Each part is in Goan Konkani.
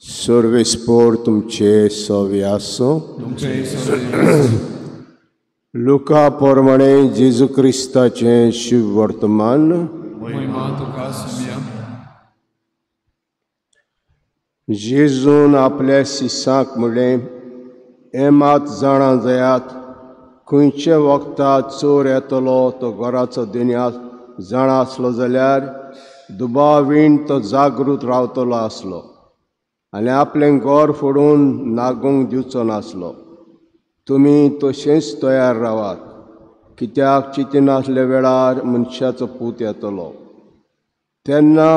सर्वेस्पोर तुमचे सवे आसूं। लुका प्रमाणे जेजू क्रिस्ताचें शुभ वर्तमान। जेजून आपल्या शिसांक म्हणलें, हें मात जाणा जायात, खंयच्या वखता चोर येतलो तो घराचो दुनिया जाणा आसलो जाल्यार दुबावीन तो जागृत रावतलो आसलो आनी आपलें घर फोडून नागूंक दिवचो नासलो। तुमी तशेंच तयार रावात, कित्याक चिंतिनासल्या वेळार मनशाचो पूत येतलो। तेन्ना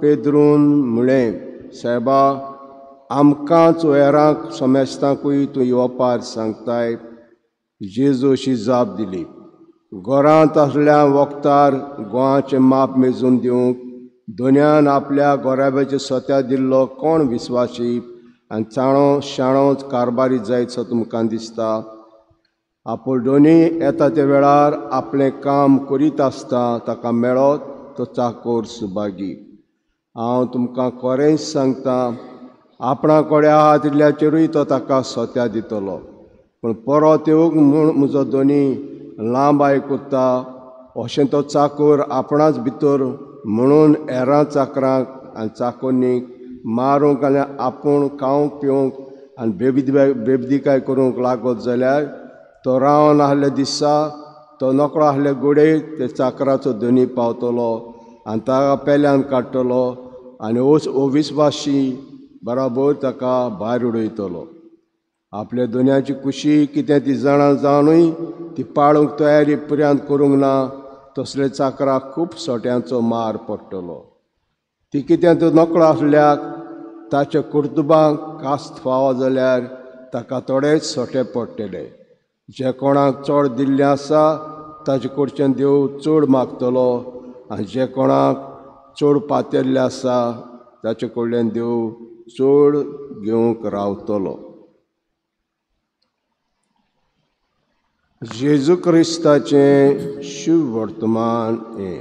पेद्रून म्हणलें, सायबा, आमकांच हेरांक समेस्तांकूय तूं येवपार सांगताय? जेजू अशी जाप दिली, घरांत आसल्या वखतार गोवाचें माप मेजून दिवंक दोनयान आपल्या गोराब्याचें सोत्या दिल्लो कोण विस्वाशी आनी चाणो शाणो कारबारी जायचो तुमकां दिसता? आपूण दोनी येता त्या वेळार आपलें काम करीत आसता ताका मेळत तो चाकोर सुभागी। हांव तुमकां खरेंच सांगता, आपणा कडेन आहा तितल्याचेरूय तो ताका सोत्या दितलो। पूण परत येवंक म्हूण म्हजो दोनी लांब आयकुता अशें तो चाकोर आपणाच भितर म्हणून हेरां चाकरांक आनी चाकोरनीक मारूंक आनी आपूण खावंक पिवंक आनी बेबदिकाय करूंक लागत जाल्यार तो रावन आहल्या दिसा तो नकळो आहले गोडे ते चाकराचो दोनी पावतलो आनी ताका पेल्यान काडटलो आनी अविस्वाशी बराबर ताका भायर उडयतलो। आपल्या दोनयाची कुशी कितें ती जाणा जावनूय ती पाळूंक तयारी पर्यंत करूंक ना तसले चाकराक खूब सोट्यांचो मार पडटलो। ती कितें तो नकळो आसल्याक ताच्या कर्तुबांक कास्त फावो जाल्यार ताका थोडेच सोटे पडटले। जे कोणाक चड दिल्लें आसा ताचे कडच्यान देव चड मागतलो आनी जे कोणाक चड पातेल्लें आसा ताचे कडल्यान देव चड घेवंक रावतलो। जेजू क्रिस्ताचें शुभ वर्तमान हें।